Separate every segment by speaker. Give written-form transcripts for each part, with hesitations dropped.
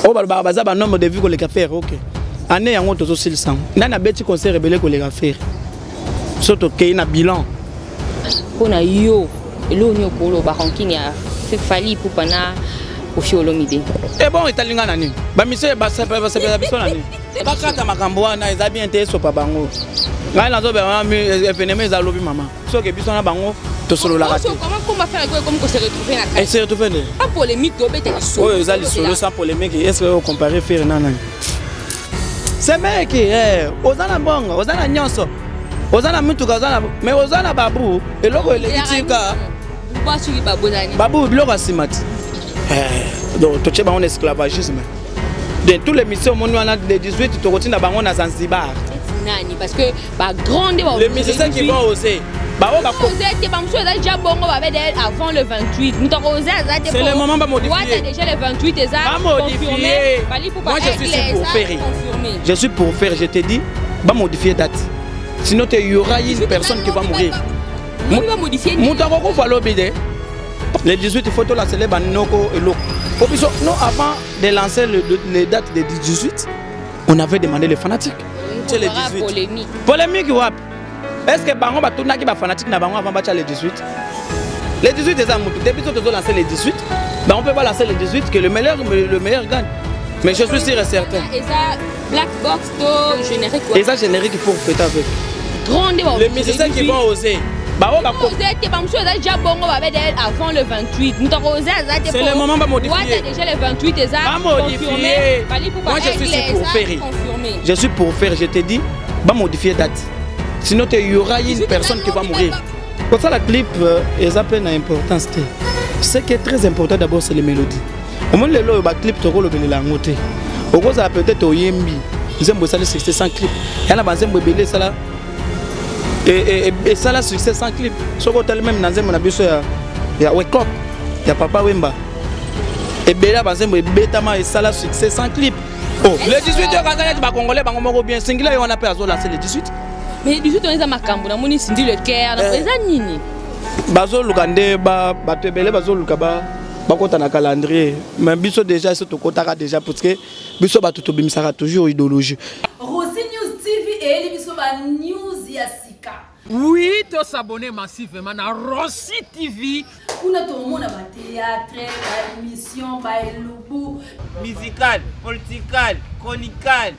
Speaker 1: Oyo balobaka baza ba nombre de vues koleka Ferre, ok. Année yango tozosilisa yango. Nani abeti concert ebele koleka Ferre? So tokei na bilan.
Speaker 2: Mpo na yo, eloko nini okoloba rancune ya Fally Ipupa na Koffi Olomide?
Speaker 1: E bon, etali nga na nini? Bamisio basepela biso na nini? Bakata makambo wana eza bien te, esopa bango. Ngai nazobela événement eza lobi mama. Soki biso na bango tosololaka te.
Speaker 2: Comment
Speaker 1: se retrouver nde?
Speaker 2: Pas polémique, tobeta lisolo.
Speaker 1: Oyo eza lisolo sans polémique. Est-ce que ocompare Ferre na nani? Semeki, eh, oza na mbongo, oza na nyonso, oza na mituka, oza na mais oza na babu, eloko eleki tika. Babu biloko ya nsima ti. Eh, donc totie bango na esclavagisme. De tous les missions omoni wana le 18 tokotinda bango na Zanzibar.
Speaker 2: Nani? Parce que ba grande ba
Speaker 1: les musiciens qui vont oser. Ba oyo ba
Speaker 2: oser te, ba mosusu eza déjà bongo ba bede avant le 28. Moto ako oser aza te.
Speaker 1: C'est le moment ba modifier.
Speaker 2: Wata déjà le 28 eza
Speaker 1: confirmé. Moi je suis pour faire. Je suis pour faire, je te dis, ba modifier date. Sinon il y aura une personne qui va mourir. Moto akokufa lobi de. Le 18 il faut to lancer les banoko et loko. Non, avant de lancer les dates de 18, on avait demandé les fanatiques. C'est le 18.
Speaker 2: Polémique.
Speaker 1: Polémique wapi? Est-ce que bango batunaki ba fanatique na bango avant batia le 18? Le 18 eza mutu. Depuis que tozo lancer le 18, ben on peut pas lancer le 18 que le meilleur gagne. Mais je suis sûr et certain.
Speaker 2: Eza black box to générique quoi.
Speaker 1: Eza générique pour fêter avec.
Speaker 2: Grande ba.
Speaker 1: Les musiciens qui vont oser. Ba oyo ba
Speaker 2: oser te, ba mosusu eza déjà bongo ba bede avant le 28. Moto ako oser aza te.
Speaker 1: C'est le moment ba modifier.
Speaker 2: Wata déjà le 28 eza confirmé.
Speaker 1: Moi je suis pour faire. Je suis pour faire, je te dis, ba modifier date. Sinon il y aura une personne qui va mourir. Pour ça la clip eza pe na importance te. Ce qui est très important d'abord c'est les mélodies. Au moins lelo ba clip toko lobelela yango te. Okozala peut-être oyembi nzembo esali succès sans clip. Ya na ba nzembo ebele esala esala succès sans clip. Soki otali même na nzembo na biso ya Wake Up ya Papa Wemba, ebele ya ba nzembo ebetama esala succès sans clip. Oh, le 18 heures aza neti ba Congolais bango moko bien singila yo wana pe azo lancer le 18.
Speaker 2: Mais le 18 on eza makambo na moni Cindy le Caire, na eza nini?
Speaker 1: Bazoluka nde ba bato ebele bazoluka ba bakota na calendrier. Mais biso déjà so tokotaka déjà parce que biso bato tobimisaka toujours idéologie.
Speaker 3: Rosy News TV eyeli biso ba news ya sika.
Speaker 4: Oui, to s'abonner massivement na Rosy TV.
Speaker 3: Kuna tomona ba théâtre, ba émission, ba elubu.
Speaker 5: Musical, political, chronical,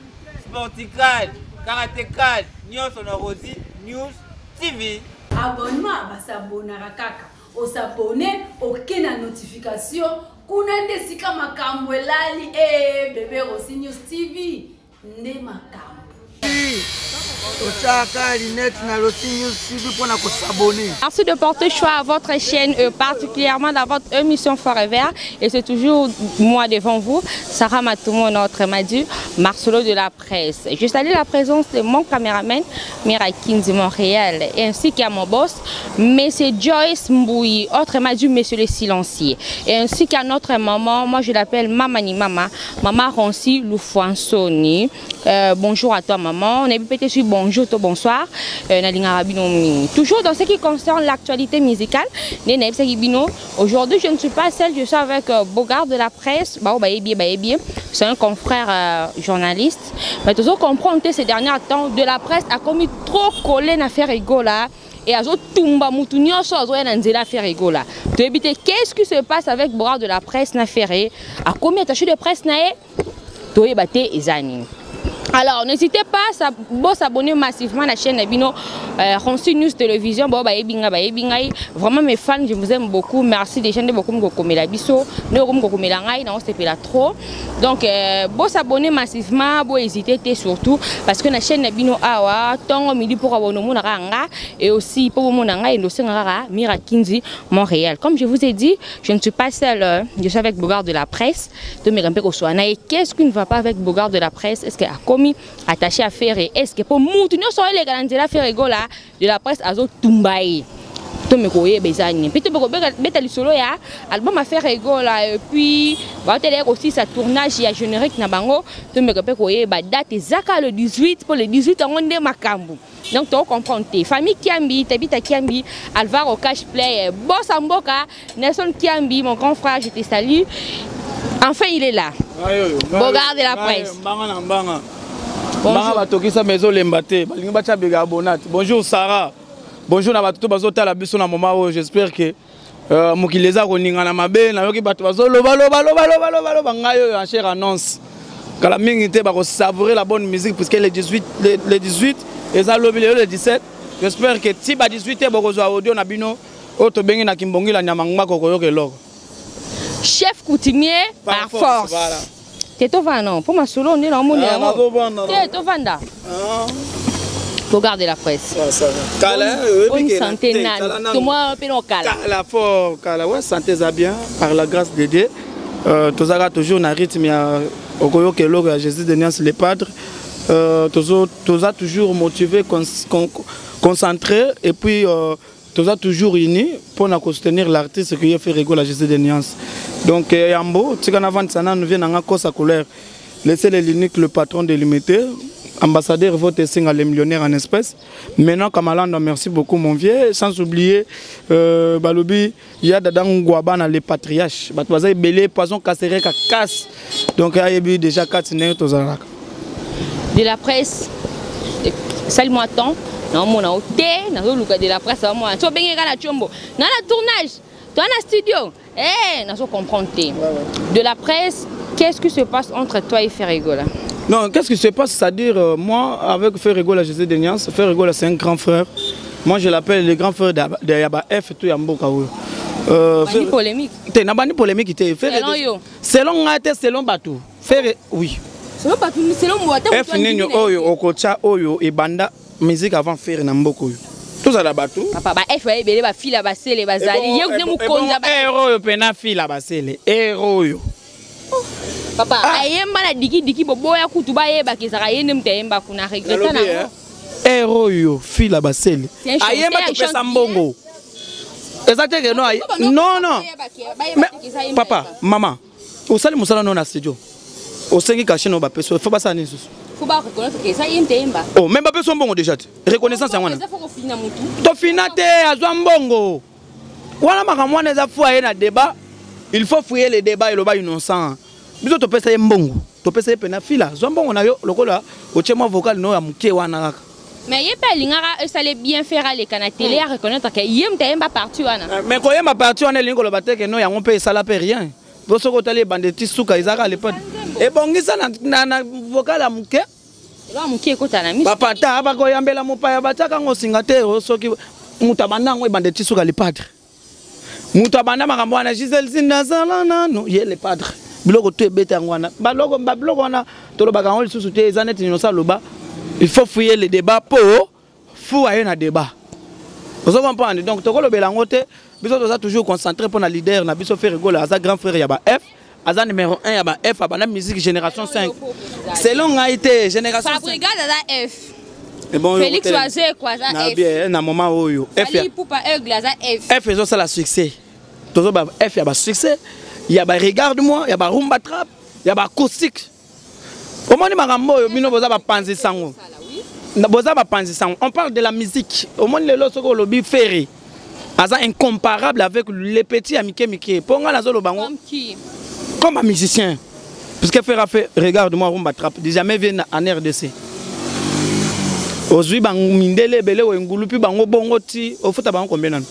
Speaker 5: sportical, karatécal, nyonso na Rosy News TV.
Speaker 3: Abonnement ba s'abonnera kaka. O s'abonner, oke na notification. Kuna nde sika makambo elali. Eh, bébé Rosy News TV nde makambo.
Speaker 6: Totiaka lunette na Rosy News TV mpo na kosabonner.
Speaker 2: Merci de porter choix à votre chaîne, particulièrement dans votre émission Forever. Et c'est toujours moi devant vous, Sarah Matumo, notre Madu, Marcelo de la presse. Je salue la présence de mon caméraman, Mira Kinzi Montréal, ainsi qu'à mon boss, Monsieur Joyce Mbouyi, autrement dit Monsieur le Silencier, et ainsi qu'à notre maman, moi je l'appelle Mamani Mama, Mama Ronsi Lufuansoni. Bonjour à toi maman, on est peut-être sur bonjour to bonsoir. Nalinga Bino mingi. Toujours dans ce qui concerne l'actualité musicale, Nena Ebsaki Bino, aujourd'hui je ne suis pas seule, je suis avec Bogart de la presse, bah, bah, eh bien, bah, eh bien. C'est un confrère journaliste. Mais toujours comprendre que ces derniers temps de la presse a commis trop collé na Ferre Gola et azo tumba mutu nyonso azo ya na nzela Ferre Gola. To éviter qu'est-ce qui se passe avec Bogart de la presse na Ferre a commis attaché de presse na ye toyeba te eza nini. Alors n'hésitez pas à s'abonner massivement à la chaîne Bino Ronsi News Télévision. Bon, bah, ebinga, bah, ebinga. Vraiment mes fans, je vous aime beaucoup. Merci déjà de beaucoup me komela biso. Ne beaucoup me komela ngai, non, c'est pas trop. Donc bon s'abonner massivement, bon hésiter te surtout parce que la chaîne Bino awa tongo midi pour abonner mon ranga et aussi pour mon nanga et nous sengara Mira Kinzi Montréal. Comme je vous ai dit, je ne suis pas seule, je suis avec Bogart de la presse de Megampe Koswana. Et qu'est-ce qui ne va pas avec Bogart de la presse? Est-ce qu'il a commis attaché à faire? Est-ce que pour mutu nyonso oyo eleka na nzela Ferre Gola de la presse azo tumbaye? To me koyeba eza nini? Pe to me kobeka, beta lisolo ya album ya Ferre Gola, et puis, ba tele aussi sa tournage ya générique na bango, to me ko koyeba date ezaka le 18 pour le 18 yango nde makambo. Donc to comprendre te. Famille Kiambi, Tabita Kiambi, Alvaro Cash Play, Boss Mboka, Nelson Kiambi, mon grand frère, je te salue. Enfin, il est là. Bogard de la presse.
Speaker 1: Mbanga na mbanga. Mbanga batokisa mais ezolemba te. Balingi batya bicarbonate. Bonjour Sarah. Bonjour na bato to bazotala biso na moment oyo. J'espère que mokili eza koningana mabe. Nayoki bato bazoloba loba loba loba loba loba ngai oyo en chair annonce. Kala mingi te bako savourer la bonne musique puisque le 18 le 18 eza lobi lelo le 17. J'espère que ti ba 18 bokozwa audio na bino oyo tobengi na kimbongila nyama ngbako koyoka eloko.
Speaker 2: Chef coutumier par force.
Speaker 1: Voilà.
Speaker 2: Te tovanda non mpo masolo nde naomoni yango te tovanda. Regarde la presse.
Speaker 1: Kala,
Speaker 2: bonne santé nanu. Tomoi mpe no kala.
Speaker 1: Kala fort, kala. Ouais, santé za bien par la grâce de Dieu. Tozaka toujours na rythme ya okoyoka eloko ya Jésus de Niance le Padre. Toza toujours motivé, concentré et puis toza toujours unis pour na soutenir l'artiste qui fait rigoler Jésus de Niance. Donc yambo tika na vente sana nous vient nga kosa couleur. Laissez les l'unique le patron de l'unité, ambassadeur vote singa les millionnaires en espèces. Maintenant Kamalanda, merci beaucoup mon vieux, sans oublier Balobi ya Dada Ngwaba na les patriarches. Bato baza ebele poison casséré ka casse. Donc ayebi déjà 4 né tozalaka.
Speaker 2: De la presse, salut-moi tant. Non, mon te, nazo luka de la presse moi. To bengi na chombo. Na na tournage, toi na studio. Eh, nazo comprendre te. De la presse, qu'est-ce qui se passe entre toi et Ferre Gola?
Speaker 1: Non, qu'est-ce qui se passe, c'est-à-dire moi avec Ferre Gola, Jésus de Niance, Ferre Gola c'est un grand frère. Moi je l'appelle le grand frère de Yaba F tout Yamboka.
Speaker 2: Bani polémique.
Speaker 1: Te na bani polémique te. Ferre
Speaker 2: Selon yo.
Speaker 1: Selon nga te, selon Batou. Ferre oui.
Speaker 2: Selon Batou, selon moi, te
Speaker 1: F nini oyo okocha oyo ebanda musique avant Ferre na mboko oyo. Tous à la bateau.
Speaker 2: Papa, ba F, ba ebele, ba fila, ba sele, ba zali.
Speaker 1: Ebongo,
Speaker 2: Ye ne
Speaker 1: ebongo,
Speaker 2: mukonza ba
Speaker 1: ebongo, ero oyo pe na fila, ba sele. Ero oyo.
Speaker 2: Oh. Papa,
Speaker 1: Ah.
Speaker 2: ayemba na diki diki boboya kutu ba yeba kezaka ye ne mutu ayemba kuna regretta
Speaker 1: Nalobi,
Speaker 2: na
Speaker 1: hein. Ero oyo, fila, ba sele.
Speaker 2: C'est un chanteur,
Speaker 1: Ayemba
Speaker 2: il
Speaker 1: topesa
Speaker 2: chante
Speaker 1: mbongo.
Speaker 2: bien.
Speaker 1: Eza te ke no, aye-
Speaker 2: Papa, non,
Speaker 1: non, non.
Speaker 2: bayeba ke, bayeba
Speaker 1: Mais,
Speaker 2: te ke eza yemba
Speaker 1: papa,
Speaker 2: yemba.
Speaker 1: maman, osali mosala no na studio. Osengi cachet no ba peso, faut basala nini susu?
Speaker 2: Faut ba reconnaître que ça yemba yemba.
Speaker 1: Oh, même ba peso mbongo déjà te. Reconnaissance yango wana.
Speaker 2: Eza faut kofina mutu.
Speaker 1: Tofina te, azwa mbongo. Wana makambo wana eza fou aye na débat. Il faut fouiller le débat eloba innocent. Biso topesa ye mbongo. Topesa ye pena fila. Zwa mbongo na yo lokola otie mwa vocal no ya moke wana kaka.
Speaker 2: Mais ye pe alingaka esale bien faire aleka na télé ya reconnaître que ye mutu ayemba parti wana.
Speaker 1: Mais koyemba parti wana elingi koloba te ke no yango mpe esala mpe rien. Po soki otali ebande ti suka ezalaka lepade. Ebongisa na vocal ya moke.
Speaker 2: Eloko ya moke ekota na miso.
Speaker 1: Papa, ta, bakoyambela mopaya, batiaka yango singa te, oh, soki moto abanda yango ebande ti suka le padre. Moto abanda makambo wana, Gisèle Zinda azala nanu, ye le padre. Biloko to ebeta yango wana. Baloko, ba biloko wana, tolobaka yango lisusu te, eza neti nyonso aloba. Il faut fouiller le débat po fou aye na débat. Ozo comprendre? Donc, tokolobela yango te, biso toza toujours concentré pour na leader na biso Ferre Gola, aza grand frère ya ba F, aza numéro 1 ya ba F, abanda musique génération 5. Selon ngai te, génération 5.
Speaker 2: Fabrigas aza F.
Speaker 1: Et bon,
Speaker 2: Félix
Speaker 1: yo,
Speaker 2: Wazekwa quoi, aza
Speaker 1: na
Speaker 2: F.
Speaker 1: bien, na moment oyo. F
Speaker 2: Fally
Speaker 1: ya
Speaker 2: Ipupa Aigle aza F.
Speaker 1: F ezosala succès. Tozo ba F ya ba succès, ya ba regarde-moi, ya ba rumba trap, ya ba acoustique. Omoni makambo oyo bino boza ba panzi sango. Na boza ba panzi sango. On parle de la musique. Omoni lelo soko olobi Ferre. Aza incomparable avec les petits ya mike mike. Po nga nazo loba ngo.
Speaker 2: Comme qui?
Speaker 1: Comme un musicien. Parce que Ferre a fait regarde-moi rumba trap, jamais vient en RDC. Ozwi ba mindele ebele oyo ngulupi bango bongo ti ofuta bango combien nanu?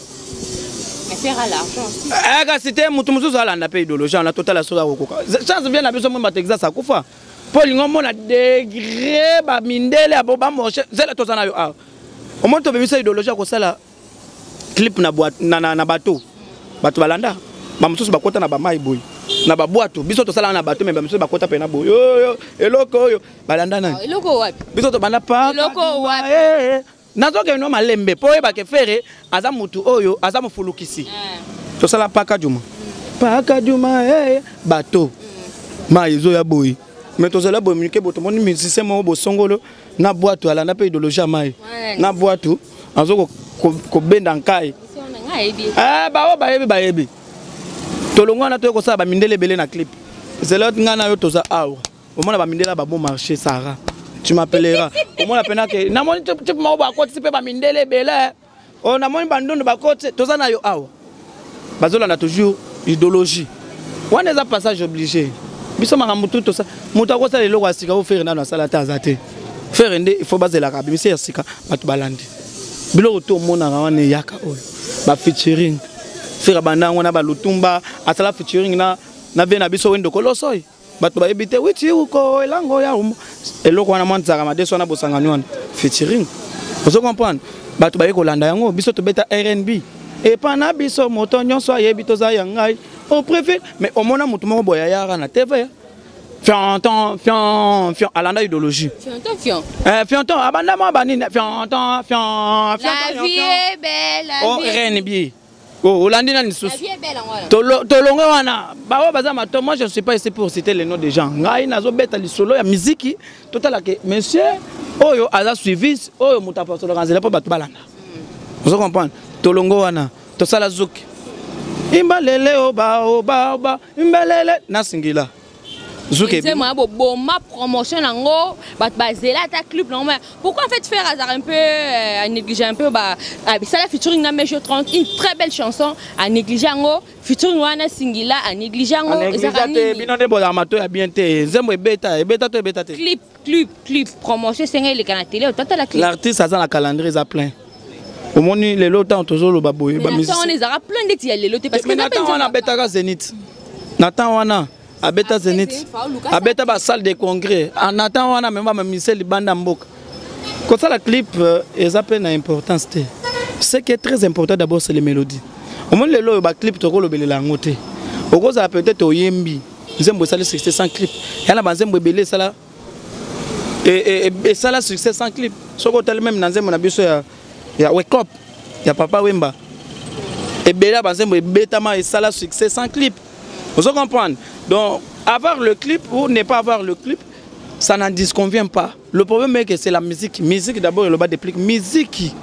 Speaker 2: Mais Ferre a l'argent aussi.
Speaker 1: Eh, kasi te mutu mosusu alanda pe idéologie wana totala soki akokoka. Chance vient na biso mo bato Texas akufa. Po olingi omona degré ba mindele abo ba moche, zela toza na yo awa. Omoni tobebisa idéologie ya kosala clip na boîte, na, na, na bateau. Bato balanda. Ba mosusu bakota na ba mai boye. Na ba boîte, biso tosala na bateau mais ba mosusu bakota pe na boye. Yo, yo, eloko oyo balanda nani?
Speaker 2: Ah, eloko wapi?
Speaker 1: Biso tobanda pa.
Speaker 2: Eloko wapi?
Speaker 1: Eh, eh. Nazokende no malembe po oyeba ke Ferre aza mutu oyo aza mofulukisi. Tosala paka juma. Paka juma, eh, eh, bateau. Ma ezo ya boye. Mais tozala boye mike boto moni musicien moko bosongolo na boîte alanda pe idéologie ya mai.
Speaker 2: Ouais.
Speaker 1: Na boîte azo kobenda nkai. Eh, ba oyo bayebi, bayebi. Tolongo wana toyei kosala ba mindele ebele na clip. Zela nga na yo toza awa. Omona ba mindele ba bon marché Sarah. Tu m'appelleras. Omona pena ke namoni type moko bakotisi pe ba mindele ebele. Oh, namoni ba ndondo bakotisi, toza na yo awa. Bazolanda toujours idéologie. Wana eza passage obligé. Biso makambo tout tosa moto akosala eloko ya sika oyo Ferre nano asala te aza te. Ferre nde il faut bazelaka abimisi ya sika bato balandi. Biloko to omonaka wana eyaka oyo ba featuring. Ferre abanda yango na ba Lutumba, asala featuring na na vie na biso Wendo Kolosoy. Bato bayebi te witi uko elango ya umo. Eloko wana mwa nzaka madeso wana bosangani wana featuring. Ozo comprendre? Bato baye kolanda yango biso tobeta R&B. Epa na biso moto nyonso ayebi toza ya ngai. On préfère mais omona moto moko boya yara na TV. Fionton, fion, fion, alanda idéologie.
Speaker 2: Fionton, fion.
Speaker 1: Eh, fionton, abanda mwa banini, fionton, fion, fion.
Speaker 2: La vie est belle, la
Speaker 1: oh,
Speaker 2: vie.
Speaker 1: R&B. Oh, olandi nani lisusu tolonge wana baoyo baza mato. Moi je ne suis pas ici pour citer les noms des gens. Ngai nazobeta lisolo ya miziki, totala ke monsieur oyo aza suivi, oyo moto apasolaka nzela mpo bato balanda. Ozo comprendre? Tolongo wana tosala zuki imbalele oba oba oba imbalele nasingila.
Speaker 2: Zuki nzembo ya boboma promotion nango, bato bazela ata clip nango. Mais pourquoi en fait faire hasard un peu à négliger un peu ba sala featuring na Major 30, une très belle chanson, à négliger yango featuring wana singila, à négliger yango
Speaker 1: ezaka nini? Bino nde bozala mato ya bien te. Nzembo ebeta, ebeta to ebeta te.
Speaker 2: Clip, clip, clip, promotion esenga eleka na télé, otata la clip.
Speaker 1: L'artiste aza na calendrier eza plein. Omoni lelo ntango tozoloba boye,
Speaker 2: ba musicien wana ezalaka plein ndeti ya lelo te, parce que
Speaker 1: na ntango wana abetaka Zénith, na ntango wana abeta Zénith, abeta ba salle de congrès. Na ntango wana mema ba musicien libanda mboka. Kosala clip eza pe na importance te. Ce qui est très important d'abord, c'est les mélodies. Omoni lelo oyo ba clip tokolobelela yango te. Okozala peut-être oyembi nzembo esali succès sans clip. Ya na ba nzembo ebele esala esala succès sans clip. Soki otali même na nzembo na biso ya Wake Up ya Papa Wemba, ebele ya ba nzembo ebetama esala succès sans clip. Vous comprenez? Donc avoir le clip ou ne pas avoir le clip, ça n'en disconvient pas. Le problème est que c'est la musique. Musique d'abord, le bas des clips. Musique.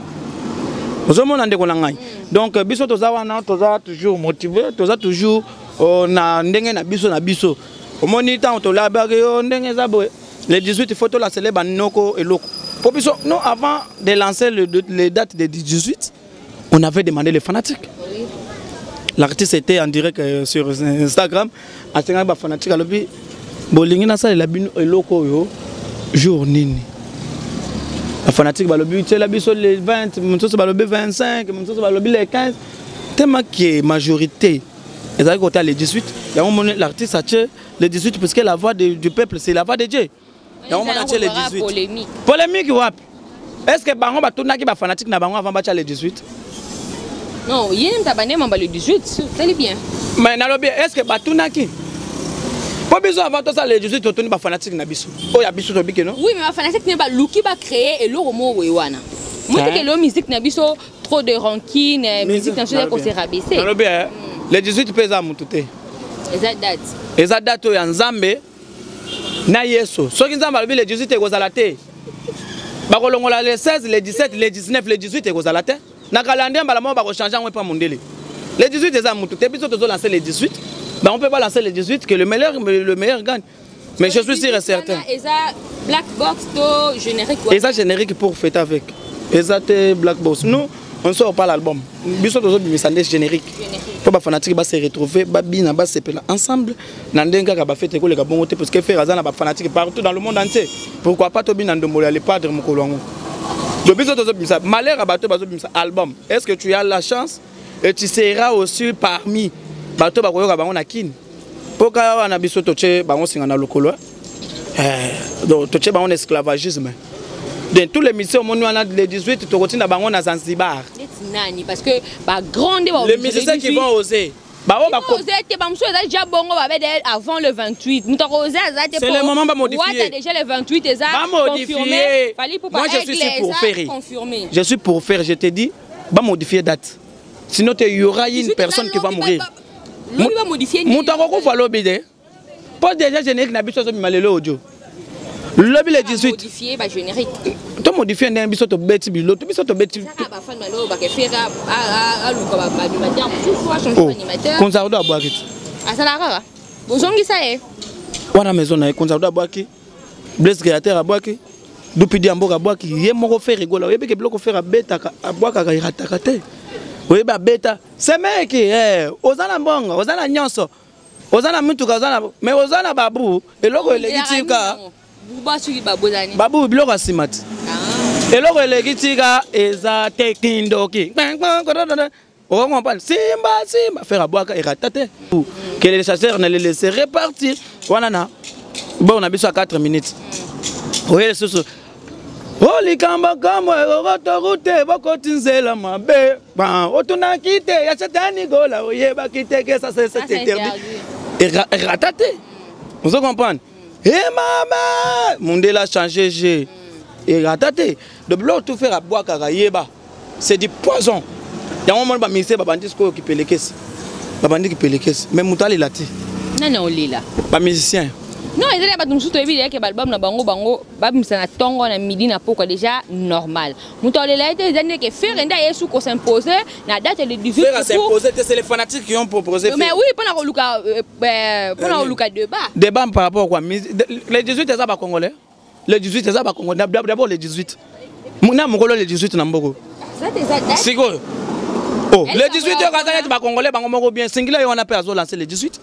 Speaker 1: Vous avez mon ndeko na ngai. Donc biso toza wana, toza toujours motivé, toza toujours na ndenge na biso na biso. Omoni tant to la bague yo ndenge za boye. Le 18 il faut to lancer les banoko et loko. Pour biso, non, avant de lancer les dates de 18, on avait demandé les fanatiques. L'artiste était en direct sur Instagram. Asenga ba fanatique alobi bolingi na salela bino eloko oyo jour nini. Ba fanatique balobi tiela biso le 20, mosusu balobi 25, mosusu balobi le 15. Tellement que majorité ezalaki kota le 18, yango moni l'artiste atie le 18 parce que la voix du peuple c'est la voix de Dieu. Yango moni atie le 18.
Speaker 2: Polémique.
Speaker 1: Polémique wapi? Est-ce que bango batunaki ba fanatique na bango avant batia le 18?
Speaker 2: Non, yé mtabane mamba le 18, c'est bien.
Speaker 1: Mais nalobi, est-ce que batunaki? Po biso avant tout ça le 18 totuni ba fanatique na biso. Oh ya biso tobike non?
Speaker 2: Oui, mais ba fanatique ne ba luki ba créer et loro mo we wana. Moi
Speaker 1: Hein?
Speaker 2: que le musique na biso trop de rancune, musique na biso ko se rabaisser.
Speaker 1: Nalobi, hein? Le 18 pesa mutu te.
Speaker 2: Eza date.
Speaker 1: Eza date ya Nzambe na Yesu. Soki Nzambe alobi le 18 ekozala te. Bakolongola le 16, le 17, le 19, le 18 ekozala te. Na calendrier mbala moko bako changer yango epa mondele. Le 18 eza mutu te, biso tozo lancer le 18. Ba on peut pas lancer le 18 que le meilleur gagne. Mais je suis sûr et certain.
Speaker 2: Eza black box to générique quoi.
Speaker 1: Eza générique pour fêter avec. Eza te black box. Nous on sort pas l'album. Biso tozo bimisa nde générique.
Speaker 2: Générique.
Speaker 1: Po ba fanatique ba se retrouver, ba bina, ba sepela ensemble. Na ndenge kaka ba fête ko leka bongo te parce que faire aza na ba fanatique partout dans le monde entier. Pourquoi pas to bina ndombolo ya le padre mokolo yango. Donc biso tozo bimisa malheur à bato bazo bimisa album. Est-ce que tu as la chance et tu seras aussi parmi bato bakoyoka bango na Kin? Poka wana biso toche bango singa na lokolo. Donc toche bango na esclavagisme. Donc tous les missions moni wana le 18 tokotinda bango na Zanzibar.
Speaker 2: Neti nani parce que ba grande ba
Speaker 1: Les musiciens qui vont oser. Ba
Speaker 2: Ba oser te ba musu eza déjà bongo ba bede avant le 28. Muto ko oser aza te
Speaker 1: C'est le moment ba modifier.
Speaker 2: Wata déjà le 28 eza
Speaker 1: Ba modifier.
Speaker 2: confirmé. Fally Ipupa
Speaker 1: Moi je suis
Speaker 2: Aigle,
Speaker 1: pour
Speaker 2: eza
Speaker 1: faire.
Speaker 2: confirmé.
Speaker 1: Je suis pour faire, je te dis, ba modifier date. Sinon te y aura une
Speaker 2: 18
Speaker 1: personne qui va
Speaker 2: lobi ba
Speaker 1: mourir.
Speaker 2: ba, lobi ba modifier ni.
Speaker 1: Muto ko kufa lobi de. Pas déjà générique na biso zo malelo audio. Lobi le
Speaker 2: Ba
Speaker 1: 18.
Speaker 2: modifier ba générique.
Speaker 1: To modifier ndenge biso to beti bilo, to biso to beti.
Speaker 2: Saka ba fan malo ba ke fera a luka ba animateur, mosusu a changer
Speaker 1: Oh,
Speaker 2: animateur.
Speaker 1: Konzardo abwaki.
Speaker 2: Asala kaka. Bozongisa ye.
Speaker 1: Wana maison na ye Konzardo abwaki. Blaise Créateur abwaki. Dupidi Amboka abwaki. Ye moko faire rigola. Oyebi ke biloko faire abetaka, abwakaka irataka te. Oyebi abeta. C'est mec, eh, oza na mbongo, oza na nyonso. Oza na mituka, oza na, mais oza na babu, eloko eleki tika. Babu biloko ya nsima ti.
Speaker 2: Ah.
Speaker 1: Eloko eleki tika eza te kindoki. On comprend. Simba, Simba. Faire à boire, erata te. Que les chasseurs ne les laissent repartir. Voilà na. Bon, on a besoin 4 minutes. Oui, sous. Oh, likambo kambo okotorute bokoti nzela mabe otunaki te ya satani gola oyebaki te ke ça c'est interdit erata te ozo comprendre e mama mundele a changé g erata te de biloko tout faire abwakaka yeba c'est du poison yango omoni baministère babandi sikoyo kipelekesi babandi kipelekesi mais moto alela te.
Speaker 2: Nani olela?
Speaker 1: Bamusicien.
Speaker 2: Non, ezali ya bato mosusu toyebi yeke baalbum na bango, bango babimisa na ntongo, na midi, na pokwa, déjà normal. Moto alela ye te. Eza ndeke Ferre nde aye su kos'impose na date le 18.
Speaker 1: Ferre s'imposer te, c'est les fanatiques qui ont proposé.
Speaker 2: Mais oui, mpona koluka mpona koluka débat.
Speaker 1: Débat par rapport à quoi? Le 18 eza bacongolais, le 18 eza bacongolais. D'abord le 18 na mokolo, le 18 na mboko sikoyo. Oh, le 18 oyo kaza neti bacongolais bango moko bien singila ye wana mpe azolancer le 18.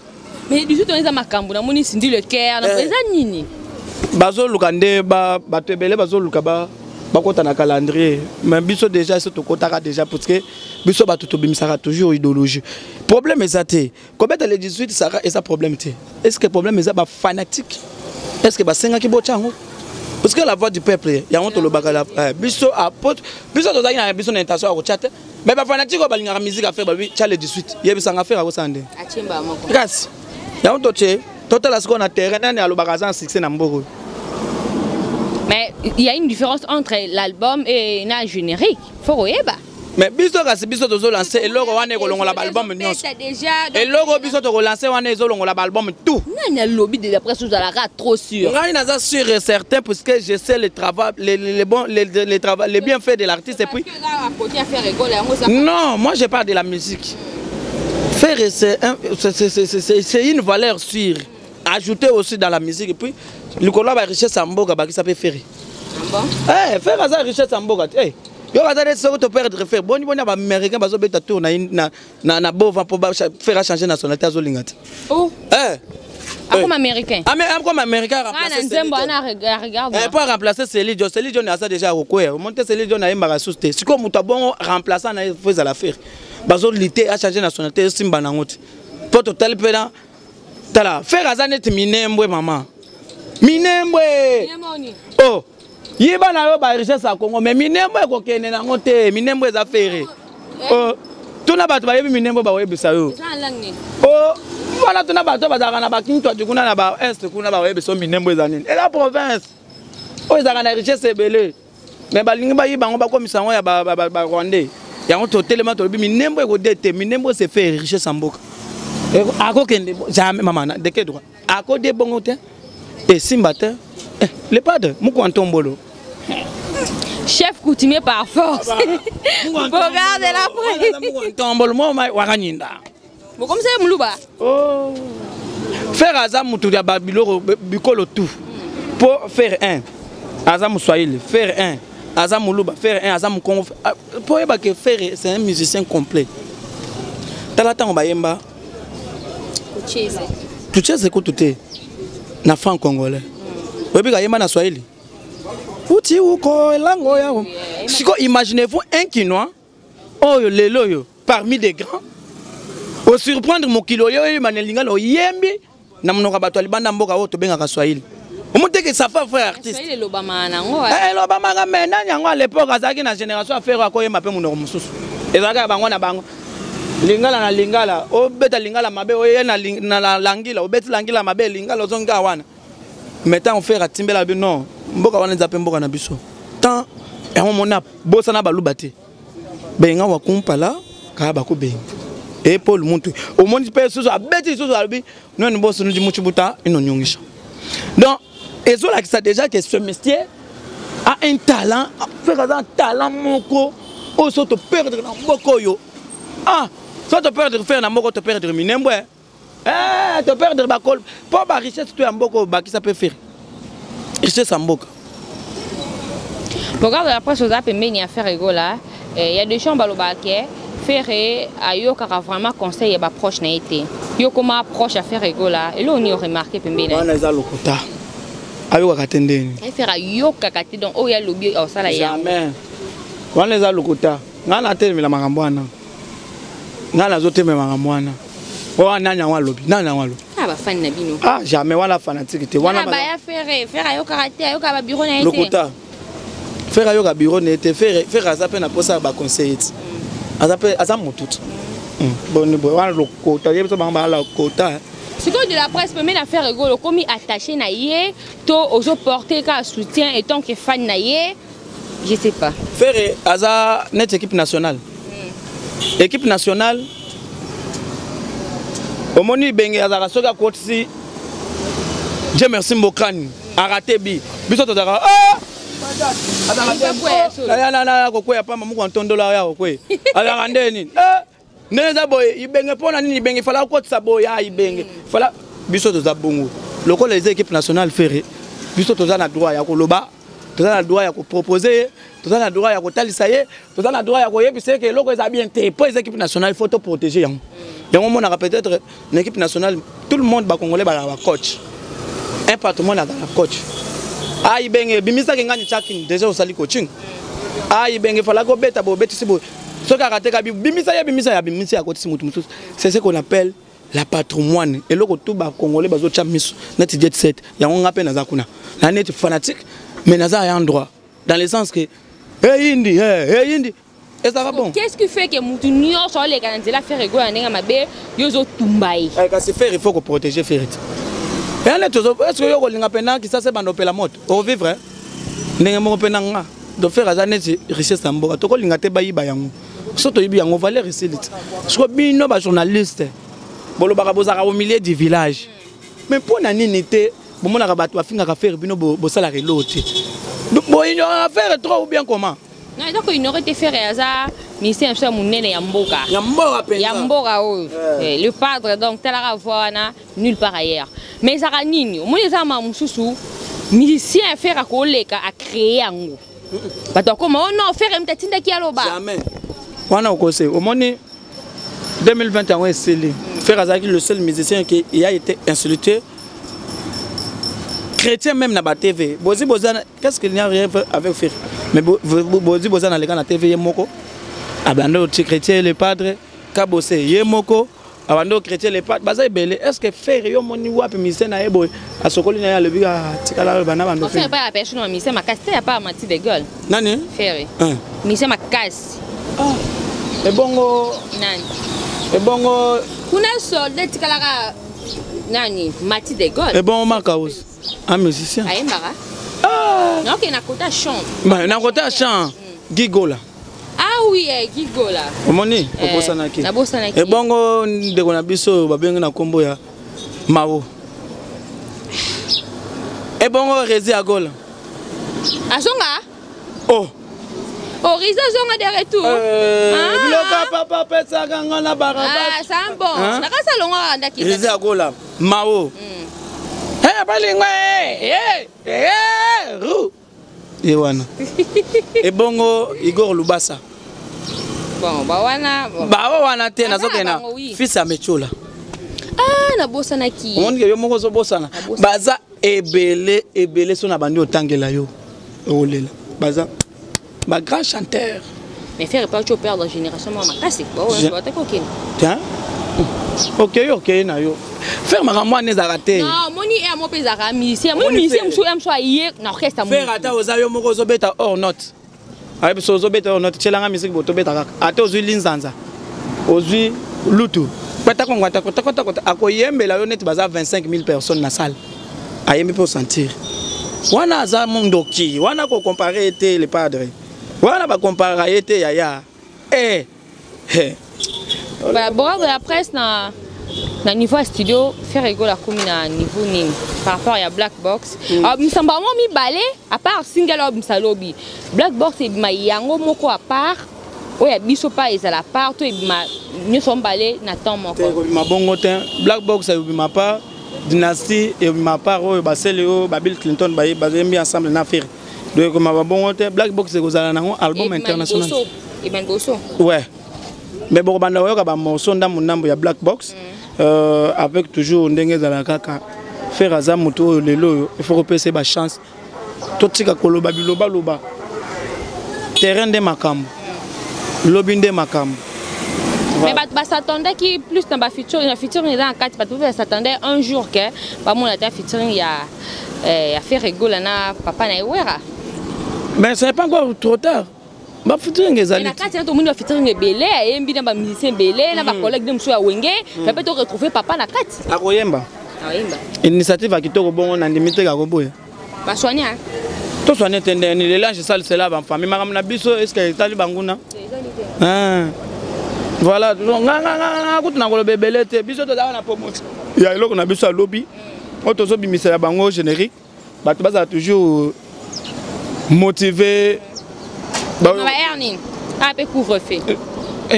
Speaker 2: Mais 18 wana eza makambo namoni Cindy Le Cœur eza nini?
Speaker 1: Bazoluka nde bato ebele bazoluka bakota na calendrier, mais biso déjà so tokotaka déjà, parce que biso bato tobimisaka toujours idéologie. Problème eza te kobeta le 18 sara eza problème te. Est ce que problème eza bafanatique? Est ce que basengaki botya yango? Parce que la voix du peuple, yango tolobaka biso apôtre, biso tozalaki na biso na intention ya kotya te, mais bafanatique oyo balingaka musique affaire babi tya le 18, yebisanga affaire akosala nde kasi yango totie. Totala sikoyo na terrain nani alobaka aza na succès na mboka oyo.
Speaker 2: Mais il y a une différence entre l'album et na générique, faut koyeba.
Speaker 1: Mais biso kasi biso tozolancer eloko wana ekolongola baalbum nyonso. Eloko biso tokolancer wana ezolongola baalbum tout.
Speaker 2: Nani alobi de d'après ozalaka trop sûr?
Speaker 1: Ngai naza sûr et certain, puisque je sais le travail, les bon, les travail, les bienfaits de l'artiste. Et puis non, moi je parle de la musique. Ferre, c'est une valeur sûre ajoutée aussi dans la musique. Et puis likolo ya barichesse ya mboka, bakisa mpe Ferre. Eh, Ferre aza richesse ya mboka te. Yo aza neti soki toperdre Ferre, boni boni ya baaméricain bazobeta tour na bova mpo Ferre achanger nationalité, azolinga te.
Speaker 2: Oh.
Speaker 1: Eh.
Speaker 2: Akoma américain.
Speaker 1: Akoma américain.
Speaker 2: Na nzembo ana regarde.
Speaker 1: Po remplacer Céline Dion. Céline Dion aza déjà akokwea, omoni te? Céline Dion ayembaka susu te. Sikoyo moto abongo remplaçant na ye fo ezala Ferre. Bazolite achanger nationalité, esimba nango te, mpo totali mpe na tala Ferre aza neti Minembwe, mama Minembwe. Oh, yeba na yo barichesse ya Congo, mais Minembwe ekokende nango te. Minembwe eza Ferre. Oh, tuna bato bayebi Minembwe, bakoyebisa yo. Oh, wana tuna bato bazalaka na bakintwati kuna na baest kuna, bakoyebisa yo Minembwe eza nini. Eza province oyo ezalaka na richesse ebele, mais balingi bayiba yango, bakomisa yango ya barwandais. Yango totelema, tolobi Minembwe ekode te. Minembwe se fait richesse ya mboka, akokende jamais. Mama de quel droit akode bongo te? Esimba te. Le padre moko ntombolo.
Speaker 2: Chef coutumier par force. Regarde la presse.
Speaker 1: Ntombolo mo wakanyinda.
Speaker 2: Bokomisa ye moluba.
Speaker 1: Oh. Ferre aza mutu ya babiloko bikolo tout. Po Ferre 1 aza moswahili, Ferre 1 aza moluba, Ferre 1 aza mokongo. Po oyeba ke Ferre, c'est un musicien complet. Tala ntango bayemba Tucheze kutu te na franc congolais, oyebi kayemba na swahili uti uko elango yango. Siko imaginez-vous un Kinois oyo lelo oyo parmi des grands osurprendre mokili oyo oyeba na lingala, oyembi na monoko ya bato ya libanda mboka oyo tobengaka swahili. Omoteke safa frère artiste.
Speaker 2: Elobamaka nango.
Speaker 1: Elobamaka, mais nani yango à l'époque azalaki na génération affaire akoyemba mpe monoko mosusu? Ezalaka ya bango na bango, lingala na lingala. Obeta lingala mabe, oye na langila, obeti langila mabe, lingala ozongi kaka wana. Mais ntango Ferre atimbela bi non, mboka wana eza mpe mboka na biso, tant yango mona bosana baluba te, benga wakumpala kaka bakobenga e Paul muntu. Omoni mpe susu abeti lisusu, alobi noni boso nudi muchibuta inonyongisha. Donc ezolakisa déjà que ce monsieur a un talent. Ferre aza un talent moko oyo so toperdre na mboka oyo, ah, so toperdre Ferre na mboka, toperdre Minembwe, eh, toperdre bakolo mpo barichesse to ya mboka oyo bakisa mpe Ferre richesse ya mboka.
Speaker 2: Regarde la presse, oza pembeni ya Ferre Gola. Il y a des gens balobaka ke Ferre ayokaka vraiment conseil ya baproche na ye te. Yo koma proche ya Ferre Gola, eloko nini oremarke pembeni na ye?
Speaker 1: Wana eza lokuta. Ayokaka te ndeni.
Speaker 2: Ye Ferre ayokaka te, donc oyo alobi osala yango.
Speaker 1: Jamais. Wana eza lokuta. Ngai natelemela makambo wana. Ngai nazotelemela makambo wana. Oyo nani yango alobi? Nani yango alobi?
Speaker 2: Ah, bafani na bino.
Speaker 1: Ah, jamais wana fanatique te.
Speaker 2: Wana baya Ferre, Ferre ayokaka te, ayokaka ba bureau na ye te.
Speaker 1: Lokuta. Ferre ayoka bureau na ye te. Ferre, Ferre aza pe na posa ya ba conseil ti. Aza pe aza mutu ti. Boni boye wana lokota ye biso bango ba lokota.
Speaker 2: Sikoyo de la presse pembeni na Ferre Gola okomi attaché na ye to ozo porter ka soutien et tant que fan na ye, je sais pas.
Speaker 1: Ferre aza net équipe nationale. Équipe nationale omoni Ibenge azalaka soki akotisi Dieu merci Mbokani a raté bi biso tozalaka ah azalaka kokweya pamba moko ntondola ya kokweya azalaka nde nini ndenge eza boye Ibenge mpo na nini Ibenge fala okotisa boye ya Ibenge fala biso toza bongo lokola eza équipe nationale Ferre biso toza na droit ya koloba, toza na droit ya kopropose ye, toza na droit ya kotalisa ye, toza na droit ya koyebisa ye ke eloko eza bien te mpo eza équipe nationale, il faut to protéger yango. Yango omonaka peut-être na équipe nationale tout le monde bacongolais bazalaka bacoach, un patrimoine azala coach. Ah Ibenge bimisaki ngani chakini déjà osali coaching. Ah Ibenge falaki obeta boye obetisi boye soki akateka bimisa ye bimisa ya bimisi akotisi motu mosusu. C'est ce qu'on appelle la patrimoine. Eloko tout ba congolais bazo tcha miso neti jet set yango nga pe naza kuna na neti fanatique mais naza ya endroit dans le sens que hey indi hey, hey indi ezalaka bon.
Speaker 2: Qu'est-ce qui fait que mutu nyonso aleka na nzela Ferre Gola ndenge mabe yo ozotumba ye?
Speaker 1: Eh, kasi Ferre il faut ko protéger Ferre ti. Ya neti ozo est-ce que yo kolinga pena kisasa bando pela moto o vivre ndenge moko pena nga donc Ferre aza neti richesse ya mboka tokolinga te bayiba yango so toyibi yango valeur esili ti. Siko bino ba journaliste bolobaka bozalaka au milieu du village mais mpo na nini te bomonaka bato bafingaka Ferre bino bosalaka eloko te boignoraka Ferre trop ou bien comment?
Speaker 2: Non, eza koignore te Ferre aza ministère na biso ya monene ya mboka.
Speaker 1: Ya mboka mpenza.
Speaker 2: Ya mboka oyo. Eh, le padre donc talaka voix wana nulle part ailleurs. Mais ezalaka nini? Omoni eza makambo mosusu musicien ya Ferre akoleka a créer yango. Bato akoma oh non Ferre moto atindaki aloba.
Speaker 1: Jamais. Wana okose omoni 2020 yango esili. Ferre azalaki le seul musicien qui a été insulté chrétien même na ba TV. Bozi bozana qu'est-ce qu'il n'y a rien avec Ferre? Mais bozi bozana leka na TV ye moko. Abando chrétien le padre Kabose ye moko abando chrétien le padre baza ebele. Est-ce que Ferre yo moni wapi musicien na ye boye asokoli na ye alobi ah tikala bana bando
Speaker 2: Ferre pas la personne na musicien makasi te ya pas Mati de Gaulle.
Speaker 1: Nani?
Speaker 2: Ferre. Musicien makasi.
Speaker 1: Ah. Ebongo
Speaker 2: nani?
Speaker 1: Ebongo
Speaker 2: kuna soldat tikalaka nani Mati de Gaulle.
Speaker 1: Ebongo Makaus un musicien.
Speaker 2: Ayembaka. Ah. Non, ok, na kota chant.
Speaker 1: Ba na kota chant. Gigola.
Speaker 2: Ah oui, eh, Gigola.
Speaker 1: Omoni, obosanaki.
Speaker 2: Nabosanaki.
Speaker 1: Ebongo ndeko na biso babengi na kombo ya Mao. Ebongo Rezi Agola.
Speaker 2: Azonga?
Speaker 1: Oh.
Speaker 2: Oh, Riza zonga de retour.
Speaker 1: Ah. Biloka papa pesaka nga na barabas.
Speaker 2: Ah, c'est bon.
Speaker 1: Hein?
Speaker 2: Nakasa longa ndaki.
Speaker 1: Riza Agola, Mao. Eh, balingo eh, eh, eh, ru. Ye wana. Ebongo Igor Lubasa.
Speaker 2: Bon, ba wana. Bon.
Speaker 1: Ba wana te
Speaker 2: Baza na
Speaker 1: nazokena
Speaker 2: bango, oui.
Speaker 1: fils ya Mechola.
Speaker 2: Ah, nabosanaki.
Speaker 1: Omoni ke yo moko ozobosana.
Speaker 2: Nabosana.
Speaker 1: Baza ebele ebele so na bandi otangela yo. Olela. Baza ba grand chanteur.
Speaker 2: Mais faire pas tu perdre génération moi makasi. Ba
Speaker 1: Je-
Speaker 2: wana ba kokende.
Speaker 1: Tiens. Ok, ok na yo. Faire makambo wana ezalaka te.
Speaker 2: Non, moni e mo pesa ka musicien. Moni
Speaker 1: Omoni
Speaker 2: musicien
Speaker 1: Ferre.
Speaker 2: musu musu aye na orchestre
Speaker 1: Faire ata oza yo moko ozobeta hors note. Ayebi so ozobeta hors note, tielanga musique bo tobeta kaka. Ata ozwi linzanza. Ozwi lutu. Kota kongo ata kota kota kota akoyembela yo neti baza 25 000 personnes na salle. Ayembi po sentir. Wana aza mondoki, wana ko comparer te le padre. Wana ba comparer ye te yaya. Eh. Eh.
Speaker 2: Ba bora de la presse na niveau ya studio Ferre Gola komi na niveau nini par rapport ya Black Box. Ah, misamba mo mibale à part single oyo bimisa lobi. Black Box ebima yango moko à part oyo ya biso pa ezala part to ebima nyonso mibale na temps moko.
Speaker 1: Te ekobima bongo te. Black Box ebima pa Dynastie ebima part oyo basele oyo ba Bill Clinton baye bazembi ensemble na Ferre. Donc ekobima ba bongo te. Black Box ekozala nango album
Speaker 2: Ebima
Speaker 1: international.
Speaker 2: liboso. Ebima liboso.
Speaker 1: Ouais. Mais bokobanda koyoka bamorceau ndambo ndambo ya Black Box, avec toujours ndenge ezalaka kaka. Ferre aza moto oyo lelo oyo il faut kopesa ye bachance. Totika koloba bilobaloba, terrain nde makambo, lobi nde makambo.
Speaker 2: Mais bato bas'attendaki plus na bafeaturing, na featuring eza na kati. Bato mpe bas'attendait un jour ke bamona ta featuring ya Ferre Gola na papa na ye Wera.
Speaker 1: Mais ce n'est pas encore trop tard, bafeaturing ezali.
Speaker 2: Na kati na tomoni bafeaturing ebele, ayembi na bamusicien ebele, na bacollègue nde mosusu ya Wenge, mpe to retrouve papa na kati.
Speaker 1: Akoyemba.
Speaker 2: Akoyemba.
Speaker 1: Initiative ya kitoko bongo, na ndimi te kakoboya.
Speaker 2: Baswani.
Speaker 1: Toswane te ndeni lelange salisela bafamille makambo na biso. Est-ce etali banguna? Voilà, nga kutu na koloba ebele te. Biso tozalaka na promotion ya eloko na biso, alobi oyo tozobimisa ya bango générique, bato bazala toujours motivé.
Speaker 2: Nini mpe couvre-feu?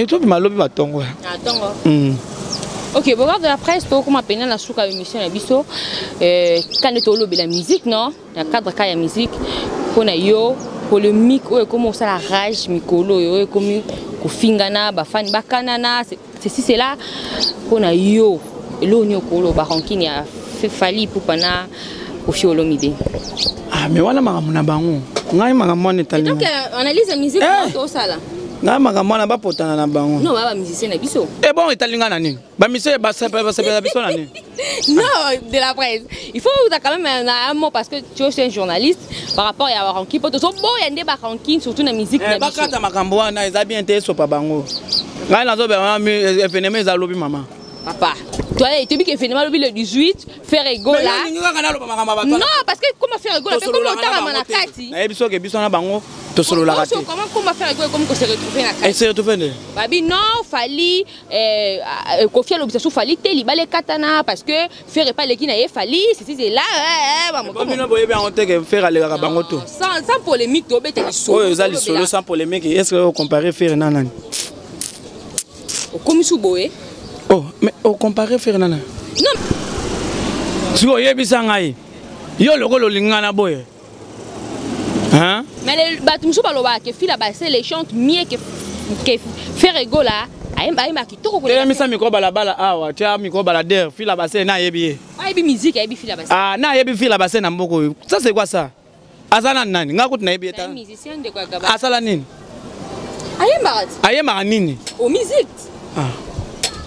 Speaker 1: Tobima lobi batongo.
Speaker 2: Tongo. Ok, Bogard de la presse, tokoma pena na suka émission na biso. Kande tolobela musique, non, na cadre ka ya musique, mpona yo, polémique oyo ekomi kosala rage mikolo oyo, oyo ekomi kofingana, bafani bakanana, ceci cela, mpona yo eloko nini okoloba? Rancune ya Fally Ipupa na Koffi Olomide?
Speaker 1: Ah, mais wana makambo na bango, ngai makambo wana etali.
Speaker 2: Donc analyse ya musique tosala.
Speaker 1: Ngai makambo wana bapotana na bango.
Speaker 2: Non, ba bamusicien na biso.
Speaker 1: E bon, etali ngai na nini? Bamusicien basepela biso na nini?
Speaker 2: Non, de la presse, il faut quand même un mot parce que tu es un journaliste par rapport ya barancunes, po tozoboya nde barancunes, surtout na musique na biso.
Speaker 1: Bakata makambo wana, eza bien te, esopa bango. Ngai nazobela événement eza lobi, mama.
Speaker 2: Papa, toi, tu dis que événement lobi le 18, Ferre Gola. Non, parce que comment Ferre Gola, comment otanga na kati?
Speaker 1: Nayebi soki biso na bango tosololaka te.
Speaker 2: Comment Ferre Gola, comment se retrouver na kati?
Speaker 1: Se retrouver nde?
Speaker 2: Babi non, Fally, Koffi alobisa su Fally te, libala ekatana parce que Ferre pa aleki na ye Fally, ceci c'est là.
Speaker 1: Bino boyebi yango te ke Ferre alekaka bango to.
Speaker 2: Sans polémique, tobeta lisolo.
Speaker 1: Oyo eza lisolo sans polémique. Est ce que ocompare Ferre na nani?
Speaker 2: Okomi su boye.
Speaker 1: Oh, mais ocompare Ferre na nani?
Speaker 2: Non.
Speaker 1: Sikoyo oyebisa ngai, yo lokola olinga na boye, hein?
Speaker 2: Mais bato mosusu balobaka ke Fila Basele chante mieux que Ferre Gola, ayemba kitoko.
Speaker 1: Telemisa micro balabala awa, tia micro baladeur, Fila Basele na ayebi ye?
Speaker 2: Ayebi musique, ayebi Fila Basele.
Speaker 1: Ah, na ayebi Fila Basele na mboka oyo? Ça c'est quoi ça? Aza na nani? Nga kutu nayebi ye.
Speaker 2: Musicien, ndeko ya Gaba.
Speaker 1: Asala nini?
Speaker 2: Ayembaka ti.
Speaker 1: Ayembaka nini?
Speaker 2: O musique.
Speaker 1: Ah.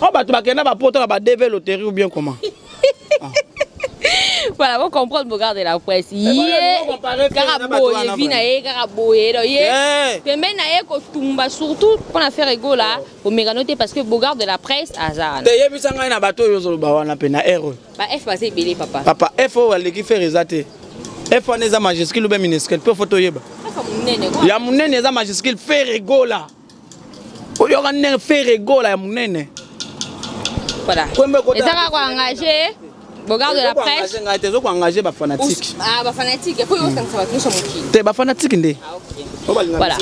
Speaker 1: Oyo bato bakenda bapoto na badv loterie ou bien comment?
Speaker 2: Voilà, vous comprendre, Bogard de la presse. Ye kaka boye, vi na ye kaka boye, donc ye pembeni na ye kotumba, surtout mpona Ferre Gola, komekano te, parce que Bogard de la presse aza.
Speaker 1: Te, yebisa ngai na bato oyo ozoloba wana mpe na ere oyo.
Speaker 2: Ba F baza ebele, papa.
Speaker 1: Papa, F oyo aleki Ferre eza te. F wana eza majuscule ou bien minuscule? Mpe fo toyeba. Ya monene eza majuscule, Ferre Gola. Oyoka ndenge Ferre Gola ya monene.
Speaker 2: Voilà, eza kaka koengage Bogard de la presse.
Speaker 1: Ngai te, ezokoengage bafanatique.
Speaker 2: Ah, bafanatique po osangisa bato nyonso mokili.
Speaker 1: Te, bafanatique nde.
Speaker 2: Voilà,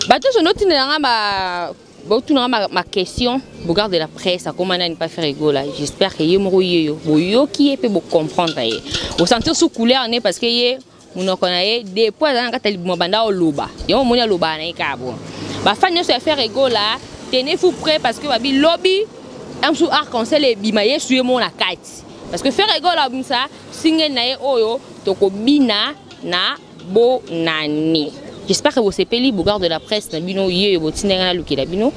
Speaker 2: bato nyonso notindelanga ba botunanga ma question. Bogard de la presse akoma nani pa Ferre Gola? J'espère que ye moko ye yo boyoki ye mpe bocomprendre ye, bosentir sous couleur ne, parce que ye monoko na ye depuis aza na kati ya libuma banda oloba yango, omoni alobaka na ye kaka bon. Bafani nyonso ya Ferre Gola, tenez-vous prêt, parce que babi lobi mosusu arc-en-ciel ebima, yesu ye moko na kati, parce que Ferre Gola abimisa single na ye oyo tokobina na bonane. J'espère que bosepeli. Bogard de la presse na bino ye oyo botindanga nalukela bino.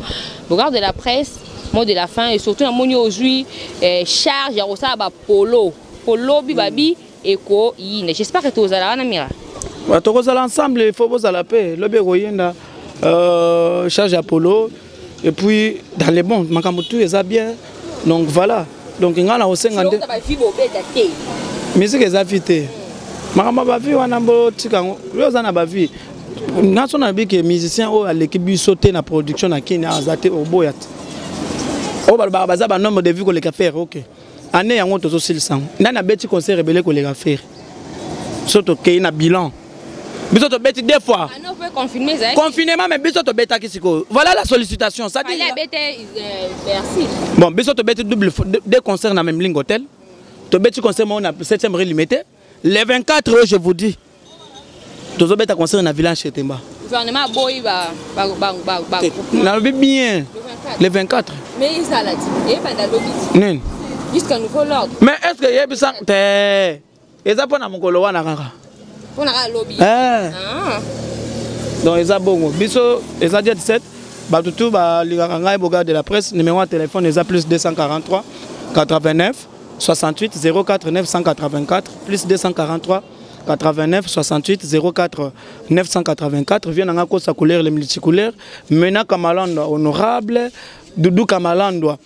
Speaker 2: Bogard de la presse, mot de la fin, et surtout namoni ozwi charge ya kosala bapolo polo bi babi ekoyinda. J'espère que tozala wana, mira.
Speaker 1: Tokozala ensemble, il faut bozala mpe lobi ekoyinda, charge ya polo et puis dans les bons makambo tout eza bien. Donc voilà, donc ngai na kosenga nde musique eza vie te. Makambo ya bavie wana botika yango. Yo oza na bavie nga so nayebi ke musicien oyo aleki biso te na production na Kini aza te, oboya te. Oyo balobaka baza banombre de vues koleka Ferre, ok, année yango tozosilisa yango, nani abeti concert ebele koleka Ferre? So tokei na bilan, biso tobeti deux fois. Confinement, mais biso tobetaki sikoyo. Voilà la sollicitation, ça dit bon, biso tobeti double, deux concerts na même ligne hôtel, tobeti concert moko na 7e rue Limete le 24 oyo. Je vous dis, tozobeta concert na village Chetemba.
Speaker 2: Gouvernement aboyi ba
Speaker 1: Nalobi bien. Le 24.
Speaker 2: Mais ezala ti ebanda lobi ti.
Speaker 1: Nini?
Speaker 2: Jusqu'à nouveau l'ordre.
Speaker 1: Mais est-ce que yebisa te eza mpo na mokolo wana kaka?
Speaker 2: Mpo na kaka lobi.
Speaker 1: Eh. Ah. Donc eza bongo. Biso eza jet 7 bato tout balingaka ngai Bogard de la presse numéro ya téléphone eza plus 243 89 68 04 984 plus 243 89 68 04 984 viens nanga kosa couleur le multicouleur Mena Kamalandwa honorable Doudou Kamalandwa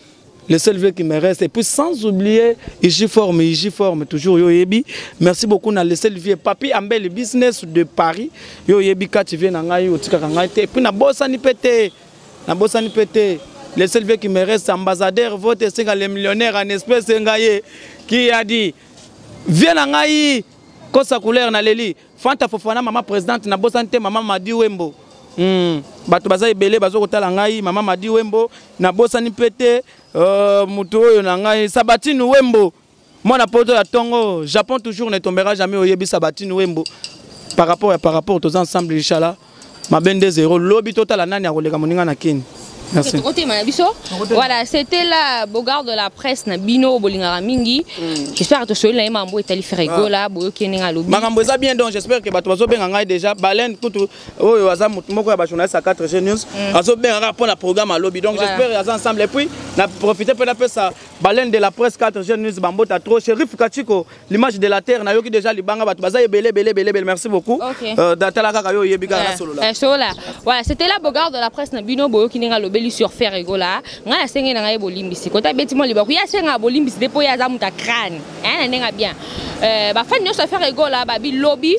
Speaker 1: le seul vieux qui me reste et puis sans oublier Iji Forme Iji Forme toujours yo yebi merci beaucoup na le seul vieux Papi Ambel business de Paris yo yebi kati vieux na ngai otikaka ngai te et puis na bosani pete na bosani pete le seul vieux qui me reste ambassadeur vote esenga le millionnaire en espèce ngai qui a dit vieux na ngai kosa couleur na leli Fanta Fofana mama présidente na bosani te mama Madi Wembo bato baza ebele bazo kotala ngai mama Madi Wembo na bosani mpe te moto oyo na ngai Sabatine Wembo mwana poto ya tongo Japon toujours ne tombera jamais oyebi Sabatine Wembo par rapport ya par rapport toza ensemble inchallah mabende zero lobi totala nani akoleka moninga na kini. Merci.
Speaker 2: Tokotema na biso. Voilà, c'était la Bogard de la presse na bino bolingaka mingi. J'espère que tosoli na ye mambo etali Ferre Gola, boyoki ndenge alobi.
Speaker 1: Makambo eza bien donc j'espère que bato bazobenga ngai déjà baleine kutu oyo aza motu moko ya ba journaliste ya 4G News azobenga kaka mpo na programme alobi donc j'espère aza ensemble et puis na profiter mpe napesa baleine de la presse 4G News bambota trop Chérif Kachiko l'image de la terre nayoki déjà libanga bato baza ebele ebele ebele ebele merci beaucoup. Datala kaka yo oyebi kaka na solola.
Speaker 2: Solola. Voilà, c'était la Bogard de la presse na bino boyoki ndenge alobeli sur Ferre Gola. Ngai nasenge na ngai bolimbisi. Kota beti mo libaku ya senga bolimbisi te po ya za muta crâne. Hein, na ndenge bien. Ba fan nyonso ya Ferre Gola ba bi lobby,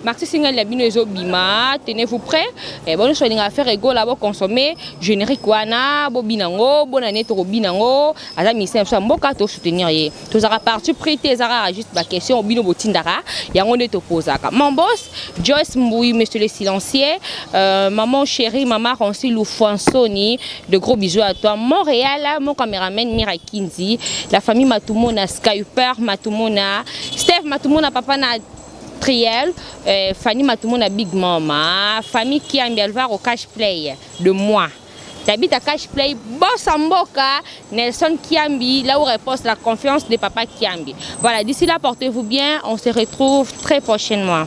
Speaker 2: Maxi Single na bino ezo bima, tenez-vous prêts. Bon nyonso linga Ferre Gola bo consommer générique wana, bo binango, bonne année to binango, aza ministère ya mboka to soutenir ye. Tozaka parti pris te ezaka juste ba question bino botindaka yango nde topozaka. Mon boss Joyce Mboui, monsieur le silencieux, maman chérie, maman Ronsi Loufansoni, de gros bisous à toi. Montréal, mon caméraman Mira Kinzi, la famille Matumona, Skyper Matumona, Steph Matumona, papa na Triel, Fanny Matumona, Big Mama, famille Kiambi Alvaro Cash Play de moi. T'habites à Cash Play, Boss Mboka, Nelson Kiambi, là où repose la confiance de Papa Kiambi. Voilà, d'ici là, portez-vous bien. On se retrouve très prochainement.